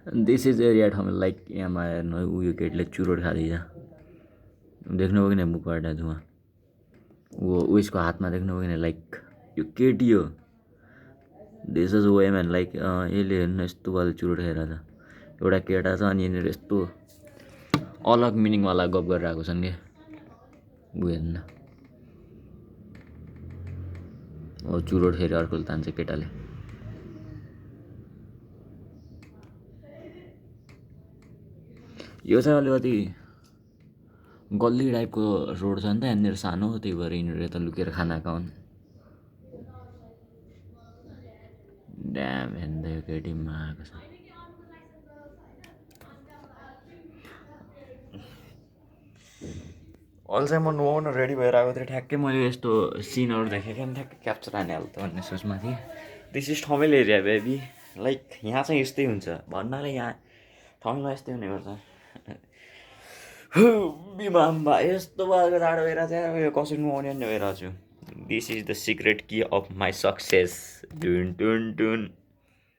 this is area ठाउँमा like यहाँमा हेर्नु उयो केटीले चुरोट खाँदैछ देख्नुभयो कि नै मुखबाट धुवा उसको हातमा देख्नुभयो कि नै लाइक यो केटी हो दिस इज वेमेन लाइक यसले हेर्नु यस्तो वाला चुरोट खाइरहेको छ एउटा केटा छ अनि यहाँनिर यस्तो अलग मिनिङवाला गफ गरेर आएको छन् क्या ऊ हेर्नु हो चुरोट फेरि अर्कोले तान्छ केटाले यो चाहिँ अलिकति गल्ली टाइपको रोड छ नि त यहाँनिर सानो त्यही भएर यिनीहरू यता लुकेर खाना खाउन् ड्याम हेर्दा यो केटी आएको छ अल चाहिँ म नुहाउन रेडी भएर आएको थिएँ ठ्याक्कै मैले यस्तो सिनहरू देखेँ क्या ठ्याक्कै क्याप्चर हानिहाल्नु त भन्ने सोचमा थिएँ this is Thamel area baby like यहाँ चाहिँ यस्तै हुन्छ भन्नाले यहाँ ठमेलमा यस्तै हुने गर्छ बिमाम्बा यस्तो बालको जाडो भइरहेको छ यो कसरी नुहाउने भन्ने भइरहेको छु this is the secret key of my success टुन टुन टुन